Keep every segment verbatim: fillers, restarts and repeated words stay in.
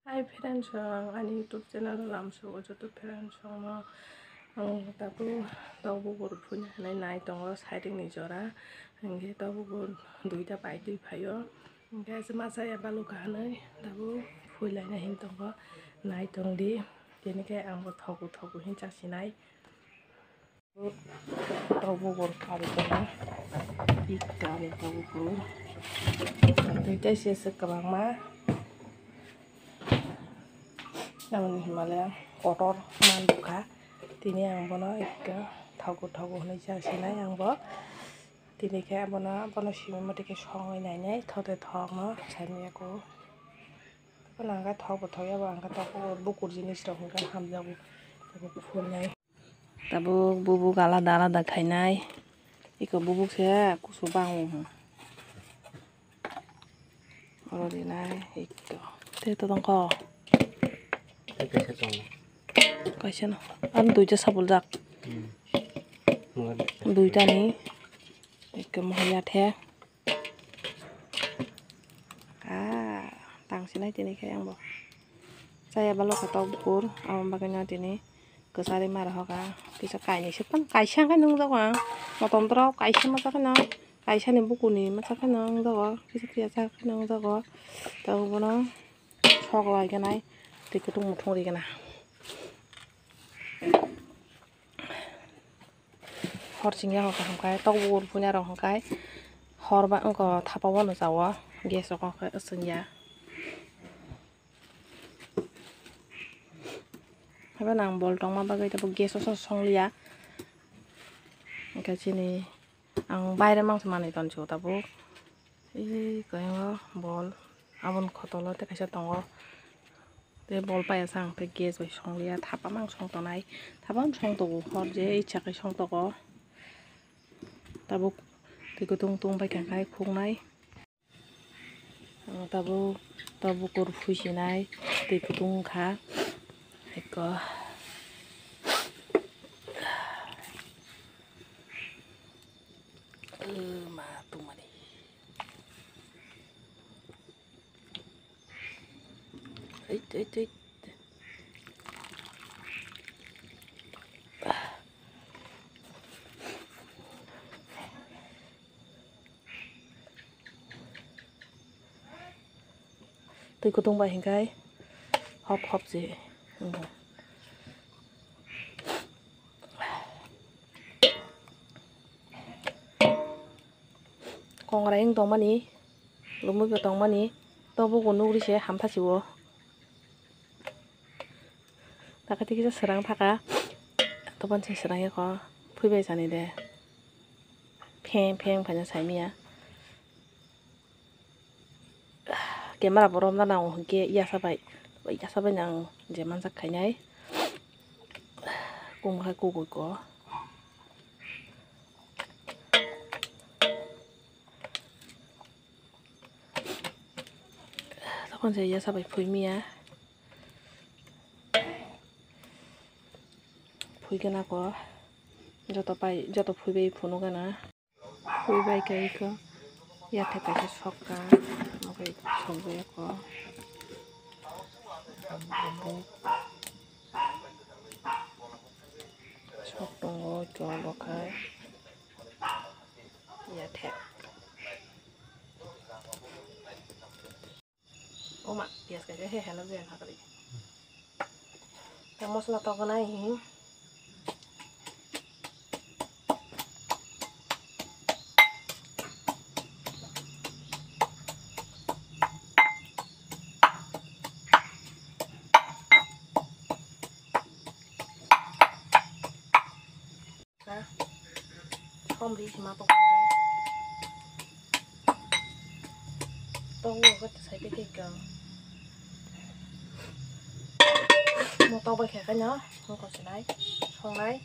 Hi friends, ang ani YouTube channel o lamsogo joto friends rokno. Ang tabuk tok bukur phunai hinwi nai tongo, sairing ni jora. Hinkhe tok bukur duita bai twi phaio. Hinkhe se masa ya baluka hinwi tabuk phunai hinwi tongo, nai tongdi. Tini khe ang bo thogo thogo hinwi chasinai. Tok bukur kari tongo. Ito ani tok bukur. Tei tei se se kwbangma. Aboni hwnmale kotor man bukha. Tini ang bono ekka thogo thogo hinwi chasinai ang bo. Tini khe abono, bono simi mothe khe songwi nainai, thote thokno saimanya kho. Bono ang khe thok bo thok ya, bo ang khe tok bukur jinis rok hwnkhai hamjago. Tabuk phunai. Tabuk bubuk alada alada khainai. Iko bubuk se kusu bango hwn. Oro rinai iko. Tei to tongkho. Tei kaisa tongo. Kaisa no. Ang duita sabuljak. Hmm. Duita ni. Iko mohai ya the. Ah, tang sinai tini khe ang bo. Chaya balo khe tok bukur, abo bagwi no tini kwchari ma rohok ah. Kisa kainwi se tang, kaisa khe nung jago ang. Motom borok kaisa ma khe no, kaisa ni bukur ni ma khe no wng jago. Kisa phiya khe no wng jago. Tabuk bono sok lai khe nai twi kutung muthung ri khe na. Hor chingya hor kaham khai tok bukur punya rok hwnkhe hor ba wngkha thapa o no cha o gas o kok chwngya. Haiba nang bol tongma bagwi tabuk gas o songliya. Hwnkhe chini ang baire mangsa manwi tonsi o tabuk. Ee, kayang o bol. Aboni khotolo tei kaisa tongo. Tei bol paiya sa ang tei gas bai songliya. Thapa mang song tongnai. Thapa mang song tongo. Hor je icha kai song tongo. Tabuk twi kutung tung bai kha khai khuknai. Ang tabuk, tabuk bukur phui sinai. Twi kutung kha. Eko. Ee, ma tungmani. Eit, eit, eit. Twi kutung bai hwnkhe hop hop se. Kongrai wng tongmani, lumui bo tongmani, tok bukur nugri se hamtha si o. Takati kisa srang thaka, tobon se srang yako, phui bai sani de. Pheng pheng phaina saimia. Camera bo romna nango hwnkhe yasa bai, yasa bai nang je manjak khainai. Kung hai kugui ko. Tokon se yasa bai phui miya. Phui gana ko. Joto pai, joto phui bai phunu gana. Phui bai khe iko yathek kaisa sokha, omo khe sokjak eko. Sok tongo chwla bo khai yathek. Oma, piyaj kaisa he hela je hakari. Tei mosla togonai hi. Som ri sima tok. Tok wo ko sai pe ke ka. Mo tok bai khe ka no. Mo ko sinai. Songnai.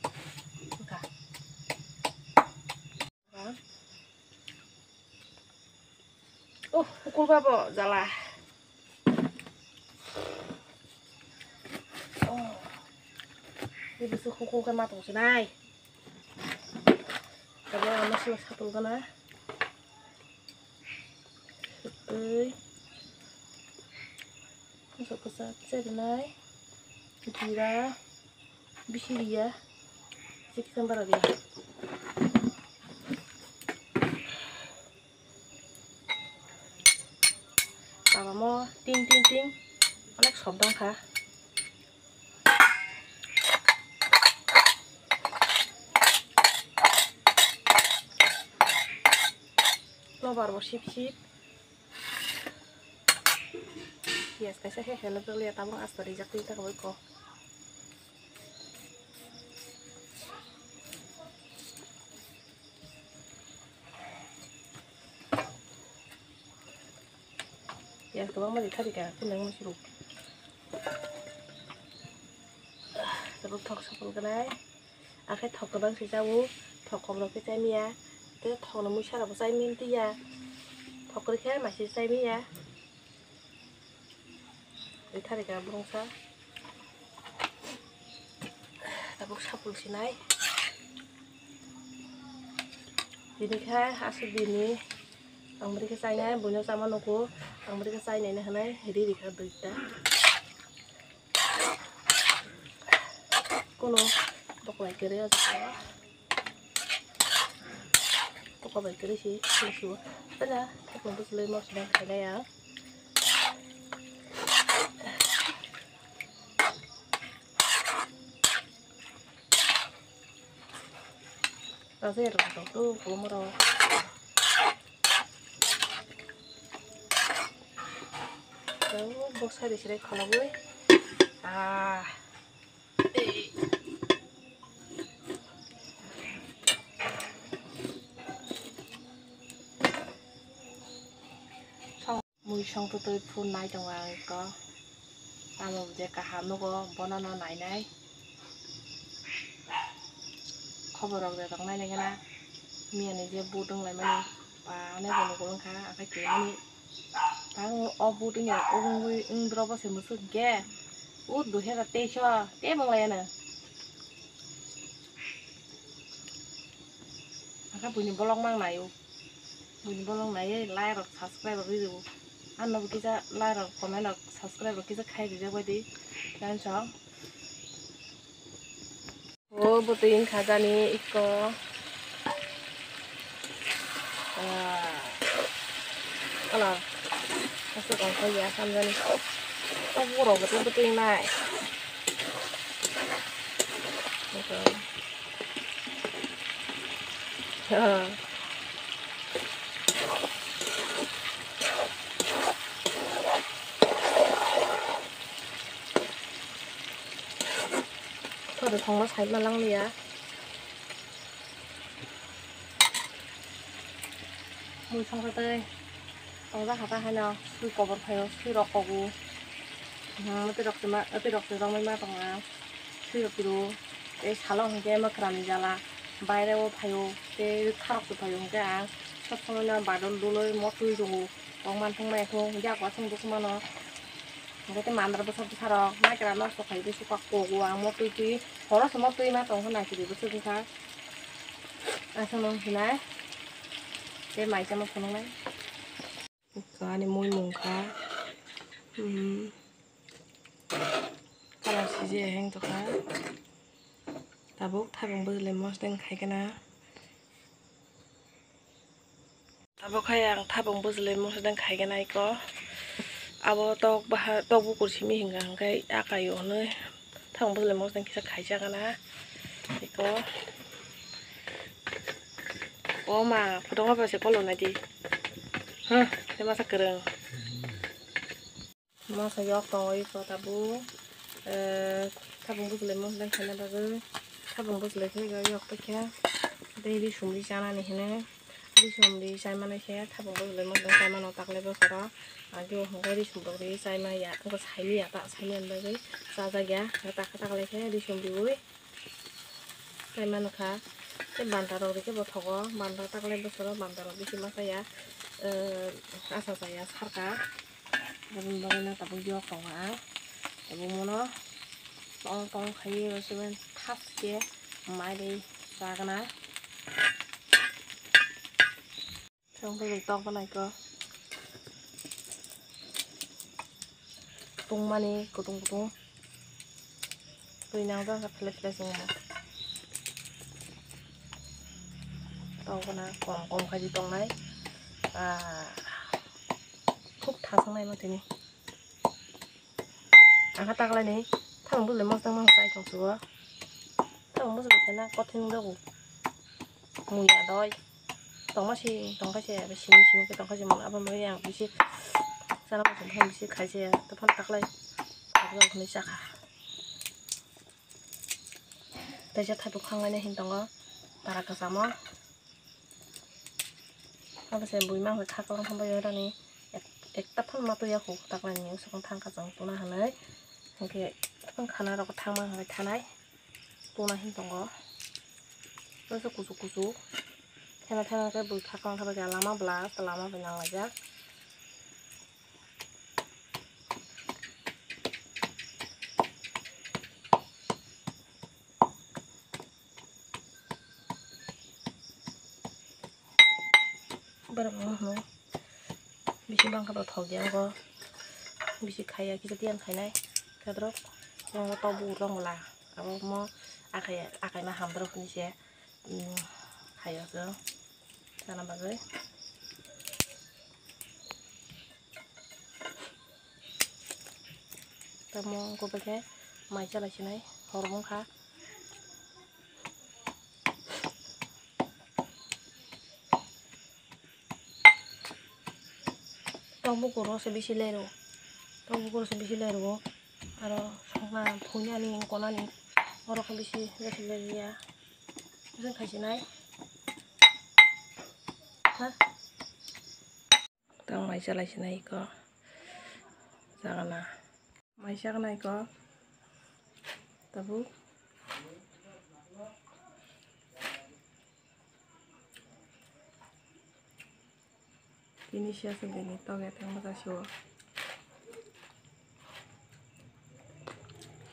Ka. Oh, hukul ba bo jala. Oh. Ini bisu hukul kan matang sinai. Kalau masih satu kan ah. Ui. Kwchak se rwnai, jira, bisi riya, chicken bara riya. Tabamo ting ting ting onek sob dong kha. Nobar bo sip sip. Piyaj kaisa khe helok rwliya, tabuk asta rijak twi, ta khe bai kok. Piyaj kwbangma ri thari ka, tei nang musu rw. Tabuk thok sapul gwnai. Akhe thok kwbang se chao, thok khop rok khe chai manya, tei thok no muisa rok bo chai manya twi ya, thok kwrwi khe mai se chai manya. Ri thari ka bwrwngsa, tabuk sapul sinai. Tini khe aswk dini ang bwrwi khe chainai, buino chama nugo, ang bwrwi khe chainai hinwi ri ri kha duita. Kuno bokhwlai kwrwi o jaga o. Bokhwlai kwrwi si, si, si. Tanya, thekno bwchlwi mosla khainai ang. Rasa ya rasa tu, kumuro. Bok sai de sirai kholobwi. Ah. Mui songtwtwi phunai tongo ang eko. Tamo je kaham nugo, bonono nainai. Khobor rok de tong nai nai gana. Miyani je but wng lai mani, ba, ane bo nugo wngkha, akhai keha ni. Tang o but wngya, wngwi, wngdrobo se mwswk ge. O dui hajar teis o, tei mwnglai ano. Akhai buini vlog mang naio. Buini vlog naiwi like rok subscribe rok rw. Ano bo kisa like rok comment rok subscribe rok kisa khai rijak bai di. Thanks o. O bwtwi wngkha jani ikko. Ah. Ala. Aswk ongkha ya samjani. O borok bwtwi bwtwi wngnai. Ah. Thodo thongno side ma lang liya. Mui songsa tei tongjak kha ta haino sui kobor phaio, sui rok kogo. Hmm, twi rok twma, twi rok twrwngwi ma tongo. Sui rok twrw. Tei salo hwnkhe mwkra ni jala baire o phaio. Tei kharok se phaio hwnkhe ang sob somoi no badol duloi motwi tongo. Kok man thung maya thung, yak wasung duk mano. Hwnkhe tei mandra bwsa bwsa rok, makra nosto khai bisi kok kogo ang motwi twi. Horo se motwi ma tong hwnna kiri bwswk wngkha. Aswk no hinai. Tei mai chama phunuknai. Ani mui mungkha. Hmm. Kalar sije heng tokha. Tabuk thabung bwsle mosdeng khaikhe na. Tabuk khai ang thabung bwsle mosdeng khaikhe na iko. Abo tok baha, tok bukur simi hinga hingkai akayo hwnwi thabung bwsle mosdeng kisa khaijak na iko. O ma, photo ma bwse kolo nai di. Huh, tei masa kwrwng. Masa yok tongo iko tabuk, eh, thabung bwsle mosdeng khaina bagwi, thabung bwsle khe yok tokhe, tei risum ri chanani hwnwi, risum ri chaimani khe thabung bwsle mosdeng chaimano takle bwsaro, agi o hwnkhe risum rok ri chaimaya, wngkha saimaya ta, saimani bagwi chajakya, takha takle khe risum riui. Tei mano kha, tei banta rok rikhe bo thogo, banta takle bwsaro banta rok bisi ma chaya, eh, asa chaya sarka, aboni bagwi no tabuk yok tongo ang, tabuk mono tong tong khaiwi rw sibeni thas khe mai ri chagna. Chwng bwrwi tok bwlai kho. tungmani kutung kutung. Twi nangjak kha phle phle chwng. Tokona kom kom khai di tongnai. Ah, khub thasang nai ma tini. Ang kha taklai ni thang bwlwi mosdang mang chai tong sugo. Thang bwlwi khe na kothin jago. Muya doi. Tongma si tongkha se simi simi khe tongkha se mano abo mani ang bisi sana muchung thang bisi khai se tophan taklai. Taklai hwnwi chakha. Teisa thaipu khanglai hin tongo tara kwchamo. Abo se buima hwnwi kha kwlwng thangbai orani ek-, ekta phano ma tuya khu taklai ni usukung thang kachang tuna hwnwi. Hinkhe khana rok thangma hwnwi thanai tuna hin tongo. Teisa kuchuk kuchuk thena thena khe bui kha kwlwng thangbai khe lama bwla lama bai nang laijak. Borok no hwnwi bisi bangkha bo thok ya, abo bisi khaiya kisa tiyan khainai khe borok tongo tok bukur rok wngla abo mo akai akai ma hamdrok hinwi se, um, khaio chwng sana bagwi. Tamo wngkha khe mai chalai sinai hor wngkha. Tok bukur rok se bisi lerw, tok bukur rok se bisi lerw, aro songma thunani konani oro khe bisi bisi lerya, bisi khai sinai ha. Tang mai chalai sinai ko jagana. Mai chaknai ko tabuk. Tini siya se bini toge tang bwsa siwo.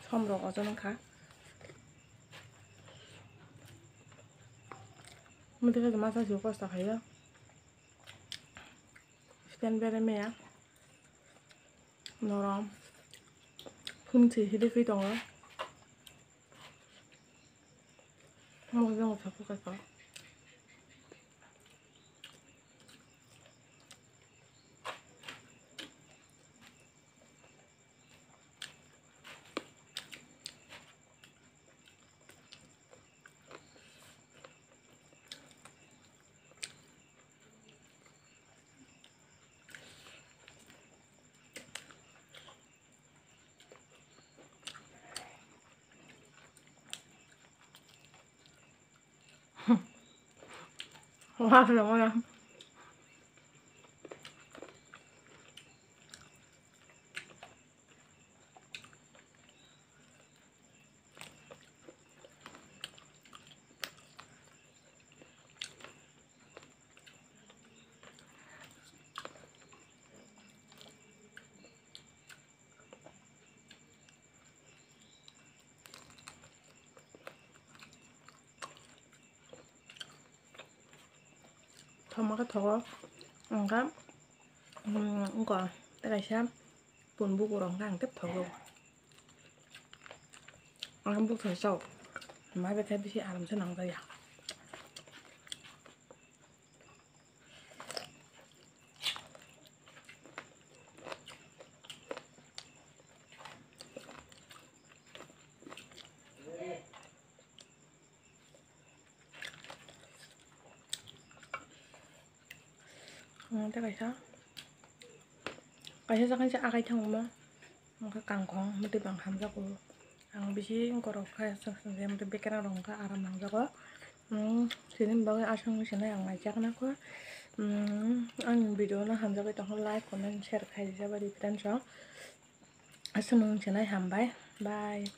Som rok ojon wngkha. Mudi khe masa siwo kosto khaio. Stand bere meya. Norom. Phung se hidi khe tongo. Mo jang sa phu ka. Wah, wah. Thoma khe thogo, wngkha, mm, wngkha tei kaisa pun bukurok wngkha ang tei thogo. Ang bukthai chao, ma bai khe bisi aram se nang jak ya. Ang tei kaisa, kaisa sa kaisa akai thango mo, wngkha kangkong, mwtwi bang hamjago. Ang bisi borok khe, je mwtwi bekerang rok wngkha, aram nangjago. Chini bagwi aswk wngwi se ang naijaknai kho. Ani video no hamjagwi tongkha, like, comment, share khai rijak bai di friends rok. Aswk wngwi se hambai, bye.